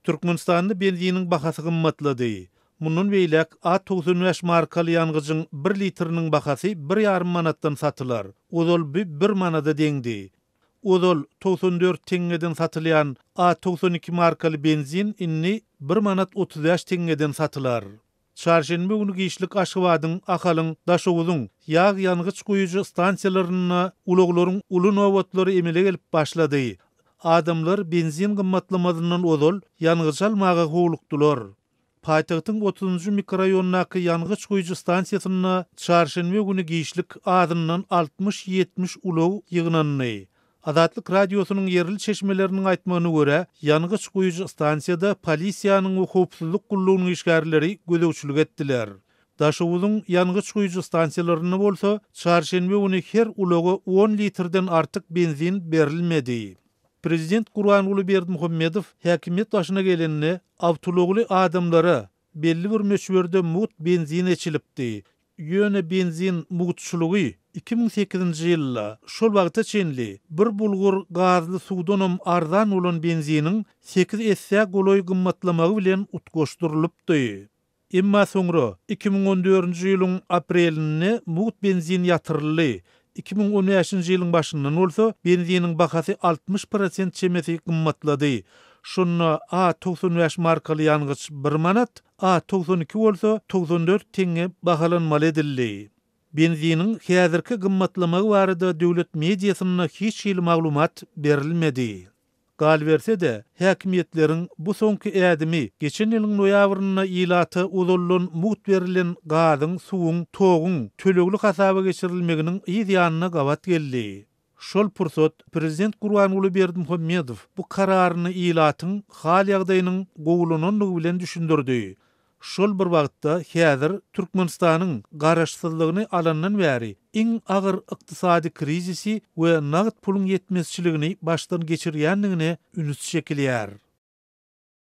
Türkmenistanda benziniň bahasy gymmatlady. Mundan beýläk A 95 markaly ýangyjyň bir litriniň bahasy bir ýarym manatdan satylar. Ozal bu bir manada deňdi. Ozal 94 teňňeden satylýan A 92 markaly benzin indi bir manat 35 teňňeden satylar. Çarşenbe güni giçlik Aşgabadyň, Ahalyň, Daşoguzyň ýag-ýangyç guýujy stansiýalarynda ulaglaryň uly nobatlary emele gelip başlady. Adamlar benzin gymmatlamazyndan ozal ýangyç almaga howlukdylar. Paýtagtyň otuzynjy mikroraýonyndaky ýangyç guýujy stansiýasynda çarşenbe güni giçlik azyndan altmyş-ýetmiş ulag ýygnandy. Azatlyk Radiosynyň ýerli çeşmeleriniň aýtmagyna görä, ýangyç guýujy stansiýada polisiýanyň we howpsuzlyk gullugynyň işgärleri gözegçilik etdiler. Daşoguzyň ýangyç guýujy stansiýalarynda bolsa, çarşenbe güni her ulaga on litrden artyk benzin berilmedi. Prezident Gurbanguly Berdimuhamedow häkimiýet başyna gelende, awtoulagly adamlara belli bir möçberde mugt benzin eçilipdi. Ýöne benzin mugtçulygy 2008-nji ýylda, şol wagta çenli bir bulgur gazly suwdanam arzan bolan benziniň sekiz essä golaý gymmatlamagy bilen utgaşdyrylypdy. Emma soňra, 2014-nji ýylyň aprelinde mugt benzin ýatyryldy, 2015-nji ýylyň başyndan bolsa benziniň bahasy 60 prosent çemesi gymmatlady. Şonda A 95 markaly ýangyç bir manat, A 92 bolsa 94 teňňe bahalanmaly edildi. Benziniň häzirki gymmatlamagy barada döwlet mediasynda hiç hili maglumat berilmedi. Galyberse-de, häkimiýetleriň bu soňky ädimi geçen ýylyň noýabrynda ilata ozaldan mugt berlen gazyň, suwuň, toguň tölegli hasaba geçirilmeginiň yz ýanyna gabat geldi. Şol pursat prezident Gurbanguly Berdimuhamedow bu kararyny ilatyň hal-ýagdaýynyň gowulanandygy bilen düşündirdi. Şol bir wagtda häzir Türkmenistanyň garaşsyzlygyny alandan bäri iň agyr ykdysady krizisi we nagt puluň ýetmezçiligini başdan geçirýändigine üns çekilýär.